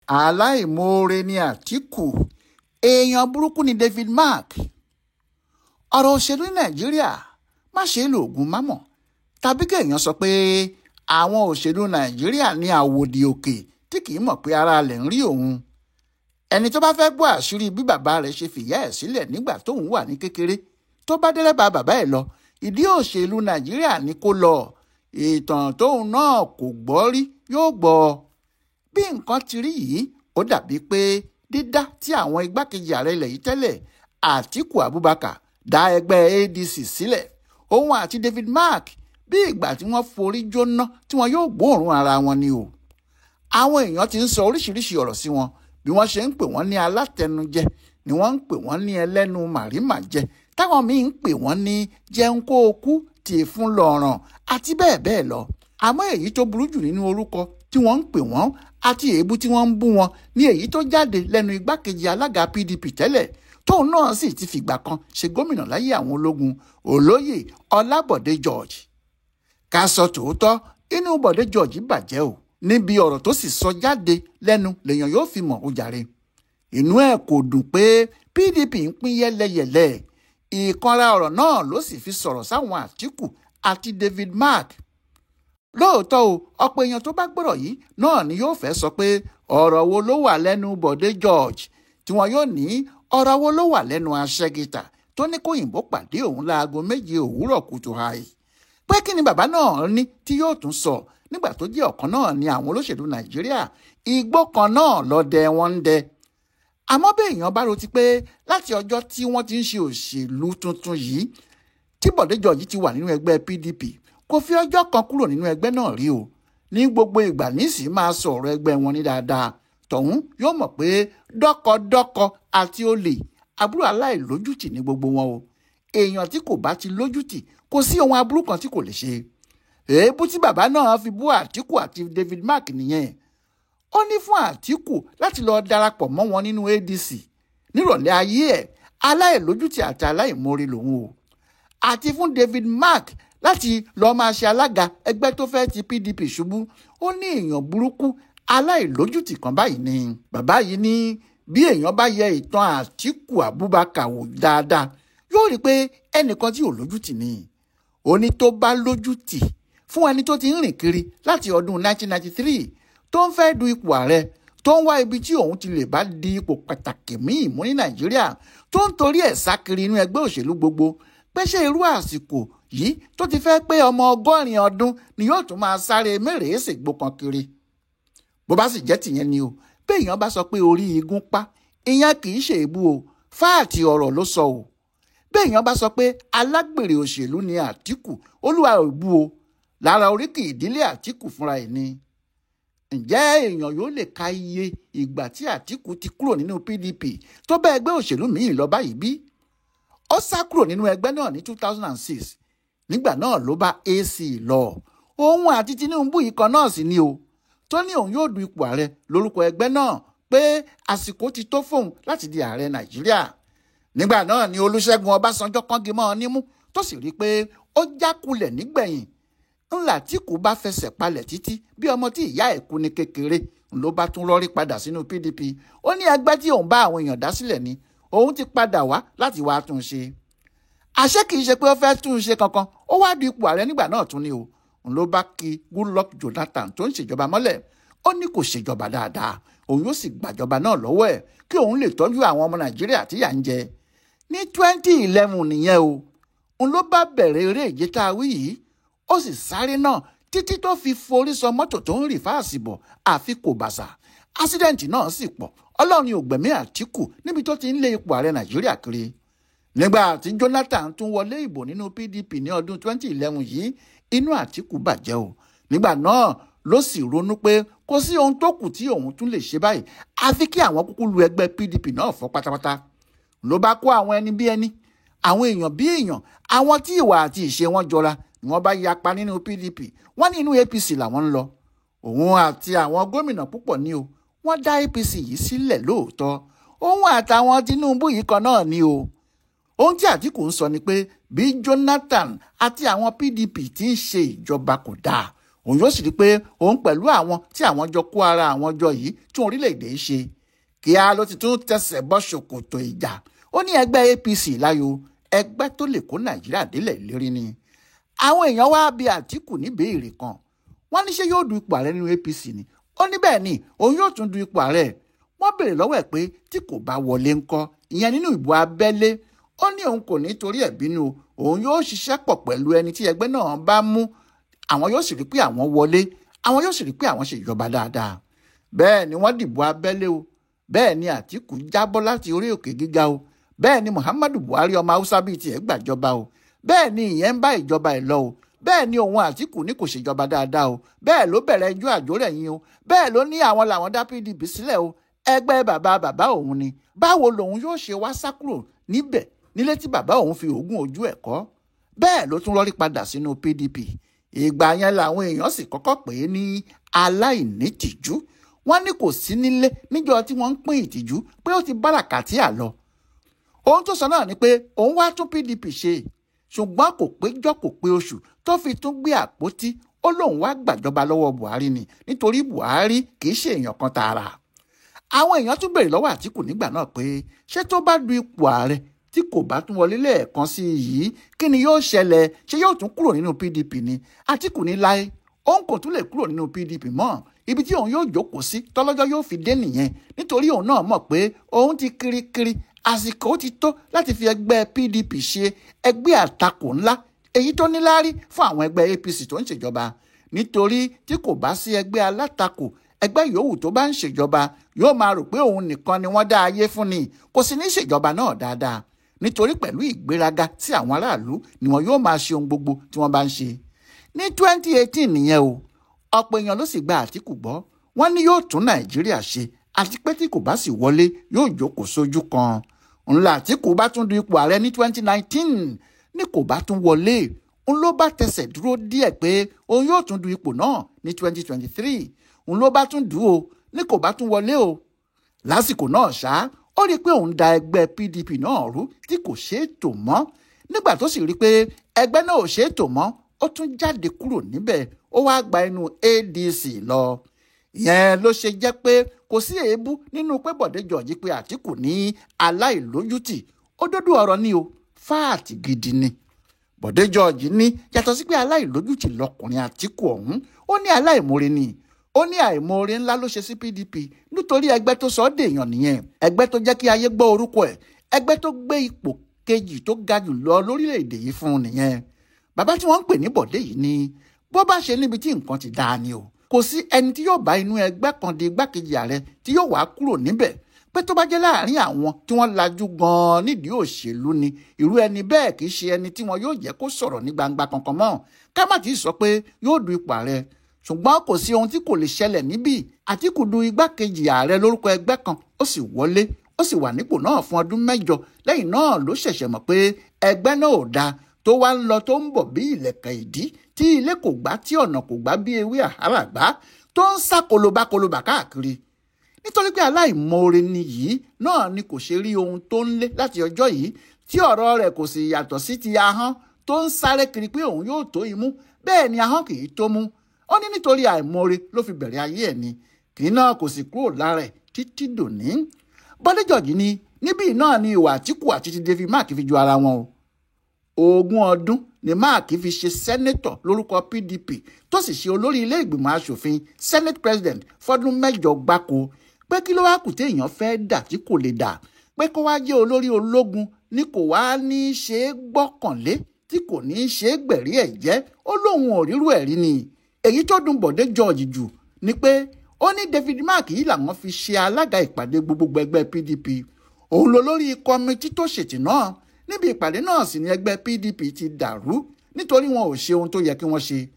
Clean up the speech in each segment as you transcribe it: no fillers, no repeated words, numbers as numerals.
Aláìmoore ni Àtìkù, èèyàn burúkú ni David Mark. Ọ̀rọ̀ òṣèlú ní Nàìjíríà má ṣe é lóògùn mámọ̀, tàbí kéèyàn sọ pé àwọn òṣèlú Nàìjíríà ní àwòdì òkè tí kì í mọ̀ pé ara rẹ̀ ń rí òun. Ẹni tó bá fẹ́ gbọ́ àṣírí bí bàbá rẹ̀ ṣe fìyà ẹ̀ sílẹ̀ nígbà tóun wà ní kékeré, tó bá dẹ́rẹ́bà bàbá ẹ̀ lọ, ìdí òṣèlú Nàìjíríà ni kó lọ. Ìtàn tóun náà kò gbọ́ rí yóò gbọ́. Bí nǹkan ti rí yìí, ó dàbí pé dídá tí àwọn igbákejì ààrẹ ilẹ̀ yìí tẹ́lẹ̀, Àtíkù Abubakar, dá ẹgbẹ́ ADC sílẹ̀, òun àti David Mark, bí ìgbà tí wọ́n forí jóná tí wọ́n yóò gbóòórùn ara wọn ni o. Àwọn èèyàn ti ń sọ oríṣiríṣi ọ̀rọ̀ sí wọn. Bí wọ́n ṣe ń pè wọ́n ní alátẹnujẹ ni wọ́n ń pè wọ́n ní ẹlẹ́nu màrímàjẹ, táwọn míín ń pè wọ́n ní jẹun kó o kú tì fún lọ́ràn àti bẹ́ẹ̀ bẹ́ẹ̀ lọ. Àmọ́ èyí tó burú jù nínú orúkọ tí wọ́n ń pè wọ́n àti èébú tí wọ́n ń bú wọn ní èyí tó jáde lẹ́nu igbákejì alága PDP tẹ́lẹ̀, tóun náà sì ti fìgbà kan ṣe gómìnà láyé àwọn ológun, Olóyè Ọlábọ̀dé George. Ká sọ tòótọ́, inú Bọ̀dé George bàjẹ́ o. Níbi ọ̀rọ̀ tó sì sọ jáde lẹ́nu lèèyàn yóò fi mọ̀ ó jàre. Inú ẹ̀ kò dùn pé PDP ń pín yẹ́lẹyẹ̀lẹ. Ìkanra ọ̀rọ̀ náà ló sì fi sọ̀rọ̀ sáwọn Àtíkù àti David Mark. Lóòótọ́ o, ọ̀pọ̀ èèyàn tó bá gbọ́rọ̀ yìí náà ni yóò fẹ́ sọ pé ọ̀rọ̀ wo ló wà lẹ́nu Bọ̀dé George, tí wọn yóò ní ọ̀rọ̀ wo ló wà lẹ́nu aṣẹ́gìtà tó ní kóyìnbó pàdé òun láago 7 òwúrọ̀ kùtù hàì. Pé kí ni bàbá náà ní tí yóò tún sọ nígbà tó jẹ́ ọ̀kan náà ni àwọn olóṣèlú Nàìjíríà, igbó kan náà lọ́dẹ wọn ń dẹ. Àmọ́ bí èèyàn bá rotí pé láti ọjọ́ tí wọ́n ti ń ṣe òṣèlú tuntun yìí tí Bọ̀dé George ti wà nínú ẹgbẹ́ PDP, kò fi ọjọ́ kan kúrò nínú ẹgbẹ́ náà rí o. Ní gbogbo ìgbà nísìí máa sọ ọ̀rọ̀ ẹgbẹ́ wọn ní dáadáa. Tọ̀hún yóò mọ̀ pé dọ́kọdọ́kọ àti olè àbúrò aláìlójútì ní gbogbo wọn o. Èèyàn tí kò bá ti lójútì kò sí ohun aburú kan tí kò lè ṣe. Èébú tí bàbá náà fi bú Àtíkù àti David Mark nìyẹn. Ó ní fún Àtíkù láti lọ darapọ̀ mọ́ wọn nínú ADC nírọ̀lẹ́ ayé ẹ̀, aláìlójútì àti aláìmoore lòun o. Àti fún David Mark láti lọ́ọ́ máa ṣe alága ẹgbẹ́ tó fẹ́ ti PDP ṣubú, ó ní èèyàn burúkú aláìlójútì kan báyìí ni. Bàbá yìí ní bí èèyàn bá yẹ ìtàn Àtíkù Abubakar wò dáadáa, yóò rí i pé ẹnìkan tí ò lójútì ni. Ó ní tó bá lójútì fún ẹni tó ti ń rìn kiri láti ọdún 1993 tó ń fẹ́ du ipò ààrẹ, tó ń wá ibi tí òun ti lè bá di ipò pàtàkì míì mú ní Nàìjíríà, tó ń torí ẹ̀ sá kiri inú ẹgbẹ́ òṣèlú gbogbo, pé ṣé irú àsìkò yìí tó ti fẹ́ pé ọmọ 80 ọdún ni yóò tún máa sáré mérèésègbò kan kiri. Bó bá sì jẹ́ tìyẹn ni o, bí èèyàn bá sọ pé orí igun pa, ìyẹn kì í ṣe èébú o, fáàtì ọ̀rọ̀ ló sọ o. Bí èèyàn bá sọ pé alágbèrè òṣèlú ni Àtíkù, olúwa ò bú o, lára oríkì ìdílé Àtíkù fúnra ẹ̀ ni. Ǹjẹ́ èèyàn yóò lè ka iye ìgbà tí Àtíkù ti kúrò nínú PDP tó bá ẹgbẹ́ òṣèlú míì lọ báyìí bí? Ó sá kúrò nínú ẹgbẹ́ náà ní 2006, nígbà náà ló bá AC lọ. Òun àti Tinubu yìí kan náà sì ni o, tó ní òun yóò du ipò ààrẹ lórúkọ ẹgbẹ́ náà pé àsìkò ti tó fóun láti di ààrẹ Nàìjíríà. Nígbà náà ni Olúṣẹ́gun Ọbásanjọ́ kángi mọ́ ọ nímú, tó sì rí i pé ó jákulẹ̀ nígbẹ̀yìn. Ńlá tí kò bá fẹsẹ̀ palẹ̀ títí bí ọmọ tí ìyá ẹ̀ kú ní kékeré ló bá tún rọ́rí padà sínú PDP. Ó ní ẹgbẹ́ tí òun bá àwọn èèyàn dá sílẹ̀ ni òun ti padà wá láti wá tún un ṣe. Àṣé kìí ṣe pé ó fẹ́ tún un ṣe kankan, ó wá du ipò ààrẹ nígbà náà tún ni o. Òun ló bá kí Goodluck Jonathan tó ń ṣèjọba mọ́lẹ̀. Ó ní kò ṣèjọba dáadáa, òun yóò sì gbàjọba náà lọ́wọ́ ẹ̀ kí òun lè tọ́jú àwọn ọmọ Nàìjíríà tí yà ń jẹ. Ní 2011 nìyẹn o, òun ló bá bẹ̀rẹ̀ eré ìje tá a wí yìí, ó sì sáré náà títí tó fi forí sọ mọ́tò tó ń rì fáàsì bọ̀ àfi kò bàṣà. Ásídẹ̀ǹtì náà sì pọ̀, Ọlọ́run ò gbẹ̀mí Àtíkù níbi tó ti ń lé ipò ààrẹ Nàìjíríà kiri. Nígbà tí Jonathan tún wọlé ìbò nínú PDP ní ọdún 2011 yìí, inú Àtíkù bàjẹ́ o. Nígbà náà ló sì ronú pé kò sí ohun tó kù tí òun tún lè ṣe báyìí, àfi kí àwọn kúkú lu ẹgbẹ́ PDP náà fọ́ pátápátá. Ló bá kó àwọn ẹni bí ẹni, àwọn èèyàn bí èèyàn, àwọn tí ìwà àti ìṣe wọn jọra ni wọ́n bá yapa nínú PDP, wọ́n ní inú APC làwọn ń lọ. Òun àti àwọn gómìnà púpọ̀ ní o, wọ́n dá APC yìí sílẹ̀ lóòótọ́. Òun àtàwọn Tinubu yìí kan náà ni o. Ohun tí Àtíkù ń sọ ni pé bí Jonathan àti àwọn PDP ti ń ṣe ìjọba kò dáa, Òun yóò sì rí pé òun pẹ̀lú àwọn tí àwọn jọ kó ara àwọn jọ yìí tún orílẹ̀-èdè ṣe. Kíá ló ti tún tẹsẹ̀ bọ́ ṣòkòtò ìjà. Ó ní ẹgbẹ́ APC láyò, ẹgbẹ́ tó lè kó Nàìjíríà délẹ̀ lérí ni. Àwọn èèyàn wá bi Àtíkù ní béèrè kan. Wọ́n ní ṣé yóò du ipò ààrẹ nínú APC ni? Ó ní bẹ́ẹ̀ ni, òun yóò tún du ipò ààrẹ. Wọ́n béèrè lọ́wọ́ ẹ̀ pé tí kò bá wọlé ńkọ́, ìyẹn nínú ìbò abẹ́lé. Ó ní òun kò ní torí ẹ̀ bínú, òun yóò ṣiṣẹ́ pọ̀ pẹ̀lú ẹni tí ẹgbẹ́ náà bá mú. Àwọn yóò sì rí pé àwọn wọlé, àwọn yóò sì rí pé àwọn ṣe ìjọba dáadáa. Bẹ́ẹ̀ ni wọ́n dìbò abẹ́lé o. Bẹ́ẹ̀ ni Àtíkù jábọ́ láti orí òkè gíga o. Bẹ́ẹ̀ ni Muhammadu Buhari ọmọ Haúsá bíi tiẹ̀ gbàjọba o. Bẹ́ẹ̀ ni ìyẹn ń bá ìjọba ẹ̀ lọ o. Bẹ́ẹ̀ ni òun Àtíkù ní kò ṣèjọba dáadáa o. Bẹ́ẹ̀ ló bẹ̀rẹ̀ ijó àjórẹ̀yìn o. Bẹ́ẹ̀ ló ní àwọn làwọn dá PDP sílẹ̀ o. Ẹgbẹ́ bàbá bàbá òun ni. Báwo lòun yóò ṣe wá sá kúrò níbẹ̀ nílé tí bàbá òun fi òógùn ojú ẹ̀ kọ́? Bẹ́ẹ̀ ló tún rọ́rí padà sínú PDP. Ìgbà yẹn làwọn èèyàn sì kọ́kọ́ pè é ní aláìnítìjú. Wọ́n ní kò sí nílé níjọ́ tí wọ́n ń pín ìtìjú pé ó ti báràkàtì àlọ. Ohun tó sọ náà ni pé òun wá tún PDP ṣe, ṣùgbọ́n kò péjọ́ kò pé oṣù tó fi tún gbé àpótí. Ó lóun wá gbàjọba lọ́wọ́ Buhari ni, nítorí Buhari kì í ṣe èèyàn kan tààrà. Àwọn èèyàn tún béèrè lọ́wọ́ Àtíkù nígbà náà pé ṣé tó bá du ipò ààrẹ tí kò bá tún wọlé lẹ́ẹ̀kan sí i yìí, kí ni yóò ṣẹlẹ̀? Ṣé yóò tún kúrò nínú PDP ni? Àtíkù ní láé, òun kò tún lè kúrò nínú PDP mọ́. Ibi tí òun yóò jókòó sí tọ́lọ́jọ́ yóò fi dé nìyẹn, nítorí òun náà mọ̀ pé òun ti kirikiri, àsìkò ti tó láti fi ẹgbẹ́ PDP ṣe ẹgbẹ́ àtakò ńlá, èyí tó níláárí fún àwọn ẹgbẹ́ APC tó ń ṣèjọba. Nítorí tí kò bá sí ẹgbẹ́ alátakò, ẹgbẹ́ yòówù tó bá ń ṣèjọba yóò máa rò pé òun nìkan ni wọ́n dá ayé fún ni, kò sì ní ṣèjọba náà dáadáa. Nítorí pẹ̀lú ìgbéraga sí àwọn aráàlú ni wọn yóò máa ṣe ohun gbogbo tí wọ́n bá ń ṣe. Ní 2018 nìyẹn o, ọ̀pọ̀ èèyàn ló sì gba Àtíkù gbọ́. Wọ́n ní yóò tún Nàìjíríà ṣe, àti pé tí kò bá sì wọlé yóò jókòó sójú kan. Ńlá Àtíkù bá tún du ipò ààrẹ ní 2019, ní kò bá tún wọlé, ń ló bá tẹsẹ̀ dúró díẹ̀ pé òun yóò tún du ipò náà ní 2023. Ń ló bá tún dù ó, ní kò bá tún wọlé o. Lásìkò náà ṣá, ó rí i pé òun da ẹgbẹ́ PDP náà rú tí kò ṣeé tò mọ́. Nígbà tó sì rí i pé ẹgbẹ́ náà ò ṣeé tò mọ́, ó tún jáde kúrò níbẹ̀, ó wá gba inú ADC lọ. Ìyẹn ló ṣe jẹ́ pé kò sí èébú nínú pé Bọ̀dé George pé Àtíkù ní aláìlójútì. Òdodo ọ̀rọ̀ ni o, fáàtì gidi ni. Bọ̀dé George ní yàtọ̀ sí pé aláìlójútì lọkùnrin Àtíkù ọ̀hún, ó ní aláìmoore ni. Ó ní àìmoore ńlá ló ṣe sí PDP nítorí ẹgbẹ́ tó sọ ọ́ dèèyàn nìyẹn, ẹgbẹ́ tó jẹ́ kí ayé gbọ́ orúkọ ẹ̀, ẹgbẹ́ tó gbé ipò kejì tó ga jù lọ lórílẹ̀‐èdè yìí fún un nìyẹn. Bàbá tí wọ́n ń pè ní Bọ̀dé yìí ni bó bá ṣe níbi tí nǹkan ti dáa ni o. Kò sí ẹni tí yóò bá inú ẹgbẹ́ kan di igbákejì ààrẹ tí yóò wá kúrò níbẹ̀, pé tó bá jẹ́ láàrin àwọn tí wọ́n lajú gan-an nídìí òṣèlú ni, irú ẹni bẹ́ẹ̀ kì í ṣe ẹni tí wọn yóò jẹ́ kó sọ̀rọ̀ ní gbangba kankan mọ́. Ká má ti sọ pé yóò du ipò ààrẹ, ṣùgbọ́n kò sí ohun tí kò lè ṣẹlẹ̀ níbí. Àtíkù du igbákejì ààrẹ lórúkọ ẹgbẹ́ kan, ó sì wọlé, ó sì wà nípò náà fún ọdún 8. Lẹ́yìn náà ló ṣẹ̀ṣẹ̀ mọ̀ pé ẹgbẹ́ náà ò dáa, tó wá ń lọ tó ń bọ̀ bí ìlẹ̀kẹ̀ ìdí tí ilé kò gbá tí ọ̀nà kò gbá bí ewé àhárà gbá, tó ń sá kolobákolobà káàkiri. Nítorí pé aláìmoore ni yìí náà ni kò ṣe rí ohun tó ń lé láti ọjọ́ yìí, tí ọ̀rọ̀ rẹ̀ kò sì yàtọ̀ sí ti ahọ́n tó ń sáré kiri pé òun yóò tó imú, bẹ́ẹ̀ ni ahọ́n kì í tó mú. Ó ní nítorí àìmoore ló fi bẹ̀rẹ̀ ayé ẹ̀ ni, kì í náà kò sì kúrò lára ẹ̀ títí dòní. Bọ́dé George ní níbí náà ni ìwà Àtíkù àti ti David Mark fi ju ara wọn o. 20 ọdún ni Mark fi ṣe sẹ́nẹ́tọ̀ lórúkọ PDP, tó sì ṣe olórí ilé ìgbìmọ̀ asòfin Senate President fọ́dún 8 gbáko. Pé kí ló wá kù téèyàn fẹ́ dà tí kò lè dà, pé kó wá jẹ́ olórí ológun ni kò wá ní í ṣe é gbọ́kànlé, tí kò ní í ṣe é gbẹ̀rí ẹ̀ jẹ́. Ó lóun ò rírú ẹ̀ rí ni. Èyí tó dùn Bọ̀dé George jù ni pé ó ní David Mark yìí làwọn fi ṣe alága ìpàdé gbogbogbò ẹgbẹ́ PDP. Òun ló lórí kọmitì tó ṣètì náà. Níbi ìpàdé náà sì ni ẹgbẹ́ PDP ti dàrú nítorí wọn ò ṣe ohun tó yẹ kí wọ́n ṣe.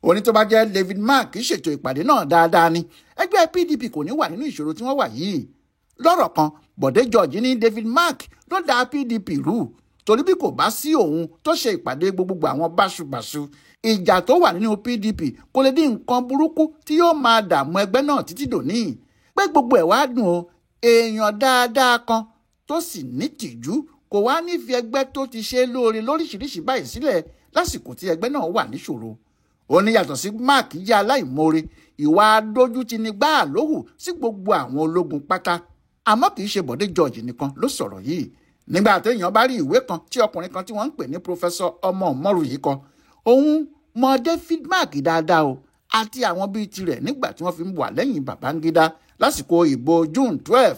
Òní tó bá jẹ́ David Mark ṣètò ìpàdé náà dáadáa ni, ẹgbẹ́ PDP kò ní wà nínú ìṣòro tí wọ́n wà yìí. Lọ́rọ̀ kan, Bọ̀dé George ní David Mark ló dá PDP rú, torí bí kò bá sí òun tó ṣe ìpàdé gbogbogbò àwọn báṣubàṣu, ìjà tó wà nínú PDP kò lè dín nǹkan burúkú tí yóò máa dààmú ẹgbẹ́ náà títí dòní. Pé gbogbo ẹ̀ wá dùn o, èèyàn dáadáa kan tó sì nítìjú kò wá ní fi ẹgbẹ́ tó ti ṣe lóore lóríṣiríṣi báyìí sílẹ̀ lásìkò tí ẹgbẹ́ náà wà níṣòro. Ó ní yàtọ̀ sí Mark jẹ́ aláìmoore, ìwà adójútini gbáà ló hù sí gbogbo àwọn ológun pátá. Àmọ́ kì í ṣe Bọ̀dé George nìkan ló sọ̀rọ̀ yìí. Nígbà téèyàn bá rí ìwé kan tí ọkùnrin kan tí wọ́n ń pè ní Professor Ọmọ Mọ́rù yìí kọ, òun mọ David Mark dáadáa o, àti àwọn bíi tirẹ̀ nígbà tí wọ́n fi ń wà lẹ́yìn Babangida lásìkò ìbò June 12.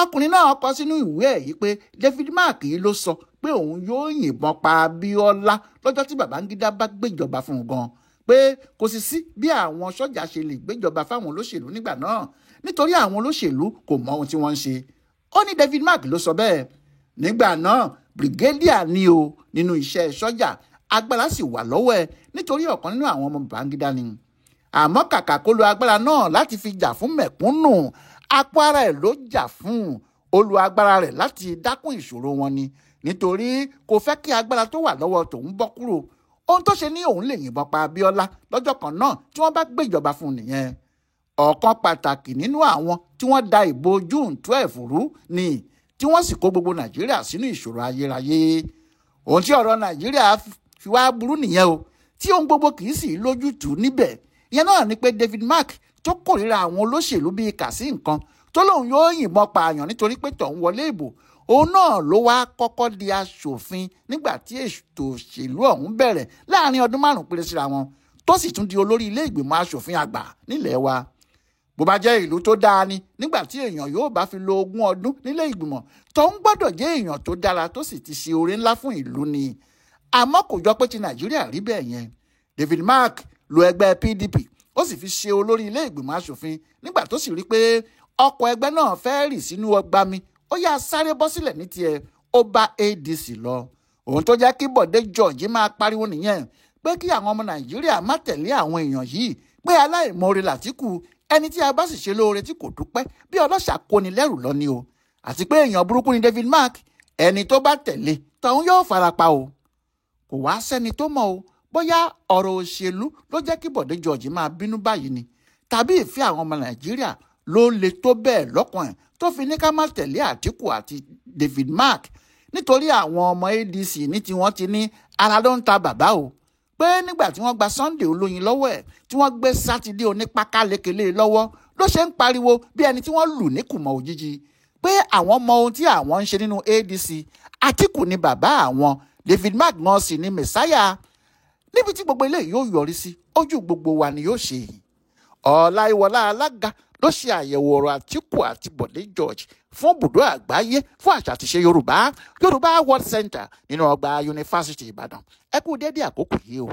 Ọkùnrin náà kọ sínú ìwé ẹ̀ yìí pé David Mark yìí ló sọ pé òun yóò yìnbọn pa Abíọ́lá lọ́jọ́ tí Babangida bá gbéjọba fún un gan, pé kò sì sí bí àwọn sọ́jà ṣe lè gbéjọba fáwọn olóṣèlú nígbà náà nítorí àwọn olóṣèlú kò mọ ohun tí wọ́n ń ṣe. Ó ní David Mark ló sọ bẹ́ẹ̀. Nígbà náà brigadier ni o nínú iṣẹ́ sọ́jà, agbára sì wà lọ́wọ́ ẹ̀ nítorí ọ̀kan nínú àwọn ọmọ Babangida ni. Àmọ́ kàkà kó lo agbára náà láti fi jà fún mẹ̀kúnnù, apò ara ẹ̀ ló jà fún. Ó lo agbára rẹ̀ láti dákún ìṣòro wọn ni, nítorí kò fẹ́ kí agbára tó wà lọ́wọ́ tòun bọ́ kúrò. Ohun tó ṣe ní òun lè yìnbọn pa Abíọ́lá lọ́jọ́ kan náà tí wọ́n bá gbéjọba fún un nìyẹn. Ọ̀kan pàtàkì nínú àwọn tí wọ́n da ìbò June 12 rú ni, tí wọ́n sì kó gbogbo Nàìjíríà sínú ìṣòro ayérayé. Ohun tí ọ̀rọ̀ Nàìjíríà fi wá burú nìyẹn o, tí ohun gbogbo kì í sì lójútùú níbẹ̀. Ìyẹn náà ni pé David Mark tó kórìíra àwọn olóṣèlú bíi kàsí nǹkan tó lóun yóò yìnbọn pààyàn nítorí pé tọ̀hún wọlé ìbò, òun náà ló wá kọ́kọ́ di aṣòfin nígbà tí ètò òṣèlú ọ̀hún bẹ̀rẹ̀ láàrin ọdún 5 péré síra wọn, tó sì tún di olórí ilé ìgbìmọ̀ aṣòfin àgbà nílẹ̀ wa. Bó bá jẹ́ ìlú tó dáa ni, nígbà tí èèyàn yóò bá fi lo 20 ọdún nílé ìgbìmọ̀, tọ̀hún gbọ́dọ̀ jẹ́ èèyàn tó dára tó sì ti ṣe oore ńlá fún ìlú ni. Àmọ́ kò jọ pé ti Nàìjíríà rí bẹ́ẹ̀ yẹn. David Mark lo ẹgbẹ́ PDP, ó sì fi ṣe olórí ilé ìgbìmọ̀ aṣòfin nígbà tó sì rí pé ọkọ̀ ẹgbẹ́ náà fẹ́ rì sínú ọgbà mi, ó yá sáré bọ́ sílẹ̀ ní tiẹ̀, ó bá ADC lọ. Ohun tó jẹ́ kí Bọ̀dé George máa pariwo nìyẹn pé kí àwọn ọmọ Nàìjíríà má tẹ̀lé àwọn èèyàn yìí, pé aláìmoore Làtíkù, ẹni tí a bá sì ṣe lóore tí kò dúpẹ́ bí ọlọ́ṣà kóni lẹ́rù lọ ni o, àti pé èèyàn burúkú ni David Mark, ẹni tó bá tẹ̀lé tọ̀hún yóò farapa o. Kò wá sẹ́ni tó mọ̀ o bóyá ọ̀rọ̀ òṣèlú ló jẹ́ kí Bọ̀dé George máa bínú báyìí ni, tàbí ìfẹ́ àwọn ọmọ Nàìjíríà ló le tó bẹ́ẹ̀ lọ́kàn ẹ̀ tó fi ní ká má tẹ̀lé Àtíkù àti David Mark, nítorí àwọn ọmọ ADC ní tiwọn ti ní ara ló ń ta bàbá o, pé nígbà tí wọ́n gba Sunday Olóyin lọ́wọ́ ẹ̀ tí wọ́n gbé Sátidé onípákálekele lọ́wọ́ ló ṣe ń pariwo bí ẹni tí wọ́n lù ní kùmọ̀ òjijì, pé àwọn mọ ohun tí àwọn ń ṣe nínú ADC, Àtíkù ni bàbá àwọn, David Mark gan sì ni mẹ̀sáyà. Níbi tí gbogbo eléyìí yóò yọrí sí, ojú gbogbo wa ni yóò ṣe. Ọláìwọlá Alága ló ṣe àyẹ̀wò ọ̀rọ̀ Àtíkù àti Bọ̀dé George fún bùdó àgbáyé fún àṣà àti ìṣe Yorùbá, Yorùbá World Center nínú ọgbà Yunifásítì Ìbàdàn. Ẹ kú dédé àkókò yìí o.